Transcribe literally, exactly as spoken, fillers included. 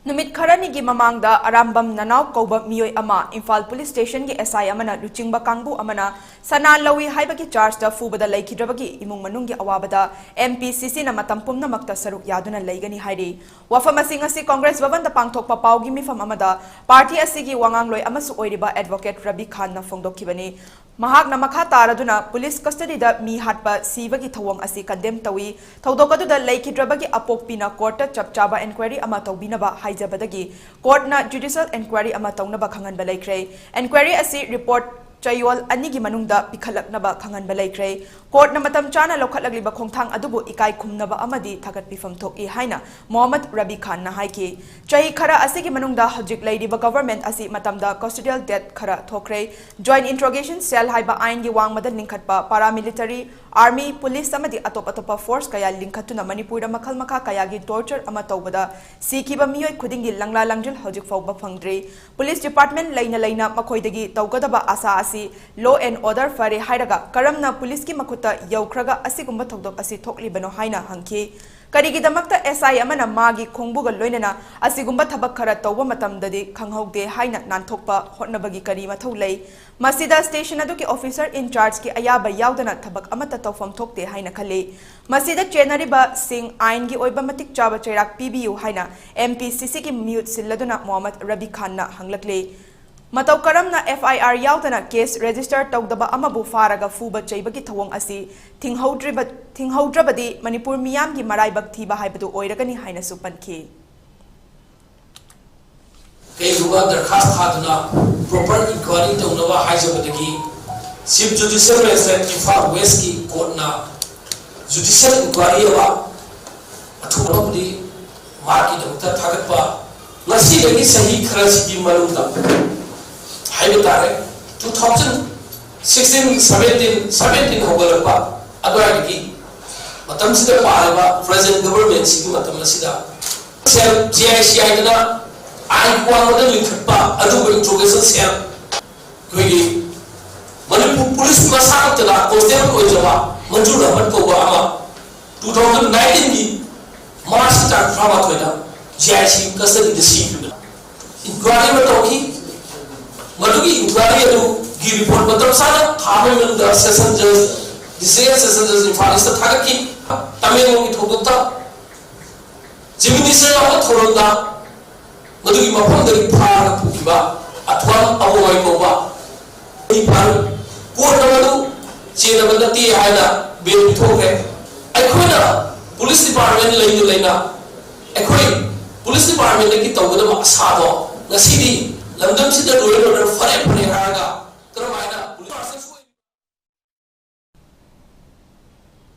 ꯅꯨꯃꯤꯠ ꯈꯔꯅꯤꯒꯤ ꯃꯃꯥꯡꯗ ꯑꯔꯥꯝꯕꯝ ꯅꯅꯥꯎ ꯀꯧꯕ ꯃꯤꯑꯣꯏ ꯑꯃ ꯏꯝꯐꯥꯜ ꯄꯨꯂꯤꯁ ꯁ꯭ꯇꯦꯁꯟꯒꯤ ꯑꯦꯁ ꯑꯥꯏ ꯑꯃꯅ ꯂꯨꯆꯤꯡꯕ ꯀꯥꯡꯕꯨ ꯑꯃꯅ ꯁꯅꯥ ꯂꯧꯏ ꯍꯥꯏꯕꯒꯤ ꯆꯥꯔꯖꯇ ꯐꯨꯕꯗ ꯂꯩꯈꯤꯗ꯭ꯔꯕꯒꯤ ꯏꯃꯨꯡ ꯃꯅꯨꯡꯒꯤ ꯑꯋꯥꯕꯗ ꯑꯦꯝ ꯄꯤ ꯁꯤ ꯁꯤꯅ ꯃꯇꯝ ꯄꯨꯝꯅꯃꯛꯇ ꯁꯔꯨꯛ ꯌꯥꯗꯨꯅ ꯂꯩꯒꯅꯤ ꯍꯥꯏꯔꯤ꯫ ꯋꯥꯐꯝ ꯑꯁꯤ ꯉꯁꯤ ꯀꯣꯡꯒ꯭ꯔꯦꯁ ꯚꯕꯟꯗ ꯄꯥꯡꯊꯣꯛꯄ ꯄꯥꯎꯒꯤ ꯃꯤꯐꯝ ꯑꯃꯗ ꯄꯥꯔꯇꯤ ꯑꯁꯤꯒꯤ ꯋꯥꯉꯥꯡꯂꯣꯏ ꯑꯃꯁꯨ ꯑꯣꯏꯔꯤꯕ ꯑꯦꯗꯚꯣꯀꯦꯠ ꯔꯕꯤ ꯈꯥꯟꯅ ꯐꯣꯡꯗꯣꯛꯈꯤꯕꯅꯤ꯫ ꯃꯍꯥꯛꯅ ꯃꯈꯥ ꯇꯥꯔꯗꯨꯅ ꯄꯨꯂꯤꯁ ꯀꯁꯇꯗꯤꯗ ꯃꯤ ꯍꯥꯠꯄ ꯁꯤꯕꯒꯤ ꯊꯧꯑꯣꯡ ꯑꯁꯤ ꯀꯟꯗꯦꯝ ꯇꯧꯏ꯫ ꯊꯧꯗꯣꯛ ꯑꯗꯨꯗ ꯂꯩꯈꯤꯗ꯭ꯔꯕꯒꯤ ꯑꯄꯣꯛꯄꯤꯅ ꯀꯣꯔꯠꯇ ꯆꯞ ꯆꯥꯕ ꯏꯟꯀ꯭ꯋꯥꯏꯔꯤ ꯑꯃ ꯇꯧꯕꯤꯅꯕ ꯍꯥꯏꯖꯕꯗꯒꯤ ꯀꯣꯔꯠꯅ ꯖꯨꯗꯤꯁꯤꯌꯦꯜ ꯏꯟꯀ꯭ꯋꯥꯏꯔꯤ ꯑꯃ ꯇꯧꯅꯕ ꯈꯪꯍꯟꯕ ꯂꯩꯈ꯭ꯔꯦ꯫ ꯏꯟꯀ꯭ꯋꯥꯏꯔꯤ ꯑꯁꯤ ꯔꯤꯄꯣꯔꯠ ꯆꯌꯣꯜ ꯑꯅꯤꯒꯤ ꯃꯅꯨꯡꯗ ꯄꯤꯈꯠꯂꯛꯅꯕ ꯈꯪꯍꯟꯕ ꯂꯩꯈ꯭ꯔꯦ꯫ ꯀꯣꯔꯠꯅ ꯃꯇꯝ ꯆꯥꯅ ꯂꯧꯈꯠꯂꯛꯂꯤꯕ ꯈꯣꯡꯊꯥꯡ ꯑꯗꯨꯕꯨ ꯏꯀꯥꯏ ꯈꯨꯝꯅꯕ ꯑꯃꯗꯤ ꯊꯥꯒꯠꯄꯤꯐꯝ ꯊꯣꯛꯏ ꯍꯥꯏꯅ ꯃꯣꯍꯝꯃꯗ ꯔꯕꯤ ꯈꯥꯟꯅ ꯍꯥꯏꯈꯤ꯫ ꯆꯍꯤ ꯈꯔ ꯑꯁꯤꯒꯤ ꯃꯅꯨꯡꯗ ꯍꯧꯖꯤꯛ ꯂꯩꯔꯤꯕ ꯒꯚꯔꯟꯃꯦꯟꯠ ꯑꯁꯤ ꯃꯇꯝꯗ ꯀꯁꯇꯣꯗꯤꯌꯦꯜ ꯗꯦꯊ ꯈꯔ ꯊꯣꯛꯈ꯭ꯔꯦ꯫ ꯖꯣꯏꯟꯠ ꯏꯟꯇ꯭ꯔꯣꯒꯦꯁꯟ ꯁꯦꯜ ꯍꯥꯏꯕ ꯑꯥꯏꯟꯒꯤ ꯋꯥꯡꯃꯗ ꯂꯤꯡꯈꯠꯄ ꯄꯥꯔꯥꯃꯤꯂꯤꯇꯔꯤ, ꯑꯥꯔꯃꯤ, ꯄꯨꯂꯤꯁ ꯑꯃꯗꯤ ꯑꯇꯣꯞ ꯑꯇꯣꯞꯄ ꯐꯣꯔꯁ ꯀꯌꯥ ꯂꯤꯡꯈꯠꯇꯨꯅ ꯃꯅꯤꯄꯨꯔꯗ ꯃꯈꯜ ꯃꯈꯥ ꯀꯌꯥꯒꯤ ꯇꯣꯔꯆꯔ ꯑꯃ ꯇꯧꯕꯗ ꯁꯤꯈꯤꯕ ꯃꯤꯑꯣꯏ ꯈꯨꯗꯤꯡꯒꯤ ꯂꯪꯂꯥ ꯂꯪꯖꯤꯜ ꯍꯧꯖꯤꯛ ꯐꯥꯎꯕ ꯐꯪꯗ꯭ꯔꯤ꯫ ꯄꯨꯂꯤꯁ ꯗꯤꯄꯥꯔꯠꯃꯦꯟꯠ ꯂꯩꯅ ꯂꯩꯅ ꯃꯈꯣꯏꯗꯒꯤ ꯇꯧꯒꯗꯕ ꯑꯥꯁꯥ ꯑꯁꯤ law and order ꯐꯔꯦ ꯍꯥꯏꯔꯒ ꯀꯔꯝꯅ ꯄꯨꯂꯤꯁꯀꯤ ꯃꯈꯨꯠꯇ ꯌꯧꯈ꯭ꯔꯒ ꯑꯁꯤꯒꯨꯝꯕ ꯊꯧꯗꯣꯛ ꯑꯁꯤ ꯊꯣꯛꯂꯤꯕꯅꯣ ꯍꯥꯏꯅ ꯍꯪꯈꯤ꯫ ꯀꯔꯤꯒꯤꯗꯃꯛꯇ ꯑꯦꯁ ꯑꯥꯏ ꯑꯃꯅ ꯃꯥꯒꯤ ꯈꯣꯡꯕꯨꯒ ꯂꯣꯏꯅꯅ ꯑꯁꯤꯒꯨꯝꯕ ꯊꯕꯛ ꯈꯔ ꯇꯧꯕ ꯃꯇꯝꯗꯗꯤ ꯈꯪꯍꯧꯗꯦ ꯍꯥꯏꯅ ꯅꯥꯟꯊꯣꯛꯄ ꯍꯣꯠꯅꯕꯒꯤ ꯀꯔꯤ ꯃꯊꯧ ꯂꯩ? ꯃꯁꯤꯗ ꯁ꯭ꯇꯦꯁꯟ ꯑꯗꯨꯒꯤ ꯑꯣꯐꯤꯁꯔ ꯏꯟ ꯆꯥꯔꯖꯀꯤ ꯑꯌꯥꯕ ꯌꯥꯎꯗꯅ ꯊꯕꯛ ꯑꯃꯠꯇ ꯇꯧꯐꯝ ꯊꯣꯛꯇꯦ ꯍꯥꯏꯅ ꯈꯜꯂꯤ꯫ ꯃꯁꯤꯗ ꯆꯦꯟꯅꯔꯤꯕꯁꯤꯡ ꯑꯥꯏꯟꯒꯤ ꯑꯣꯏꯕ ꯃꯇꯤꯛ ꯆꯥꯕ ꯆꯩꯔꯥꯛ ꯄꯤꯕꯤꯌꯨ ꯍꯥꯏꯅ ꯑꯦꯝ ꯄꯤ ꯁꯤ ꯁꯤꯒꯤ ꯃꯤꯍꯨꯠ ꯁꯤꯜꯂꯗꯨꯅ ꯃꯣꯍꯝꯃꯗ ꯔꯕꯤ ꯈꯥꯟꯅ ꯍꯪꯂꯛꯂꯤ꯫ ꯃꯇꯧ ꯀꯔꯝꯅ ꯑꯦꯐ ꯑꯥꯏ ꯑꯥꯔ ꯌꯥꯎꯗꯅ ꯀꯦꯁ ꯔꯦꯖꯤꯁꯇꯔ ꯇꯧꯗꯕ ꯑꯃꯕꯨ ꯐꯥꯔꯒ ꯐꯨꯕ ꯆꯩꯕꯒꯤ ꯊꯧꯑꯣꯡ ꯑꯁꯤ ꯊꯤꯡꯍꯧꯗ꯭ꯔꯤꯕ-, ꯊꯤꯡꯍꯧꯗ꯭ꯔꯕꯗꯤ ꯃꯅꯤꯄꯨꯔ ꯃꯤꯌꯥꯝꯒꯤ ꯃꯔꯥꯏꯕꯛ ꯊꯤꯕ ꯍꯥꯏꯕꯗꯨ ꯑꯣꯏꯔꯒꯅꯤ ꯍꯥꯏꯅꯁꯨ ꯄꯟꯈꯤ꯫ ꯀꯩꯒꯨꯝꯕ ꯗꯔꯈꯥꯁ ꯊꯥꯗꯨꯅ proper inquiry ꯇꯧꯅꯕ ꯍꯥꯏꯖꯕꯗꯒꯤ Chief Judicial Magistrate Imphal Westꯀꯤ courtꯅ judicial inquiry ꯑꯃ ꯑꯊꯨꯕ ꯑꯃꯗꯤ ꯃꯍꯥꯛꯀꯤꯗꯃꯛꯇ ꯊꯥꯒꯠꯄ, ꯉꯁꯤꯗꯒꯤ ꯆꯍꯤ ꯈꯔꯁꯤꯒꯤ ꯃꯅꯨꯡꯗ ꯍꯥꯏꯕ ꯇꯥꯔꯦ, two thousand sixteen, seventeen, seventeen ꯍꯧꯒꯠꯂꯛꯄ ꯑꯗꯨꯋꯥꯏꯗꯒꯤ ꯃꯇꯝꯁꯤꯗ ꯄꯥꯜꯂꯤꯕ present governmentꯁꯤꯒꯤ ꯃꯇꯝ ꯑꯁꯤꯗ ꯁꯦꯜ, ꯖꯤ ꯑꯥꯏ ꯁꯤ ꯍꯥꯏꯗꯅ ꯑꯥꯏꯟ ꯋꯥꯡꯃꯗ ꯂꯤꯡꯈꯠꯄ ꯑꯗꯨꯒꯨꯝꯕ introgation cell, ꯑꯩꯈꯣꯏꯒꯤ ꯃꯅꯤꯄꯨꯔ ꯄꯨꯂꯤꯁ ꯃꯁꯥꯃꯛꯇꯅ constable ꯑꯣꯏꯖꯕ ꯃꯟꯖꯨꯔ ꯑꯍꯃꯗ ꯀꯧꯕ ꯑꯃ two thousand nineteenꯒꯤ March ꯇꯥꯡ ꯇꯔꯥꯃꯥꯊꯣꯏꯗ ꯖꯤ ꯑꯥꯏ ꯁꯤ ꯀꯁꯇꯗꯤꯗ ꯁꯤꯈꯤꯕꯅꯤ꯫ ꯏꯟꯀ꯭ꯋꯥꯏꯔꯤ ꯑꯃ ꯇꯧꯈꯤ꯫ ꯃꯗꯨꯒꯤ ꯏꯟꯀ꯭ꯋꯥꯏꯔꯤ ꯑꯗꯨꯒꯤ ꯔꯤꯄꯣꯔꯠ ꯃꯇꯝ ꯆꯥꯅ ꯊꯥ ꯑꯃꯒꯤ ꯃꯅꯨꯡꯗ ꯁꯦꯁꯟ ꯖꯖ, ꯗꯤꯁꯇ꯭ꯔꯤꯛ ꯁꯦꯁꯟ ꯖꯖ ꯏꯝꯐꯥꯜ ꯏꯁꯇ ꯊꯥꯒꯠꯈꯤ꯫ ꯇꯃꯦꯡꯂꯣꯡꯒꯤ ꯊꯧꯗꯣꯛꯇ ꯆꯤꯐ ꯃꯤꯅꯤꯁꯇꯔ ꯌꯥꯎꯕ ꯊꯧꯔꯝꯗ ꯃꯗꯨꯒꯤ ꯃꯐꯝꯗꯒꯤ ꯐꯥꯔꯒ ꯄꯨꯈꯤꯕ ꯑꯊ꯭ꯋꯥꯟ ꯑꯕꯣꯏ ꯀꯧꯕ ꯏꯝꯐꯥꯜ ꯀꯣꯔꯠꯅ ꯃꯗꯨ ꯆꯦꯟꯅꯕ ꯅꯠꯇꯦ ꯍꯥꯏꯅ ꯕꯦꯜ ꯄꯤꯊꯣꯛꯈ꯭ꯔꯦ꯫ ꯑꯩꯈꯣꯏꯅ ꯄꯨꯂꯤꯁ ꯗꯤꯄꯥꯔꯠꯃꯦꯟ ꯂꯩꯅ ꯂꯩꯅ ꯑꯩꯈꯣꯏ ꯄꯨꯂꯤꯁ ꯗꯤꯄꯥꯔꯠꯃꯦꯟꯗꯒꯤ ꯇꯧꯒꯗꯕ ꯑꯁꯥꯗꯣ ꯉꯁꯤꯗꯤ ꯂꯝꯗꯝꯁꯤꯗ ꯂꯣꯏꯅ ꯂꯣꯏꯅ ꯐꯔꯦ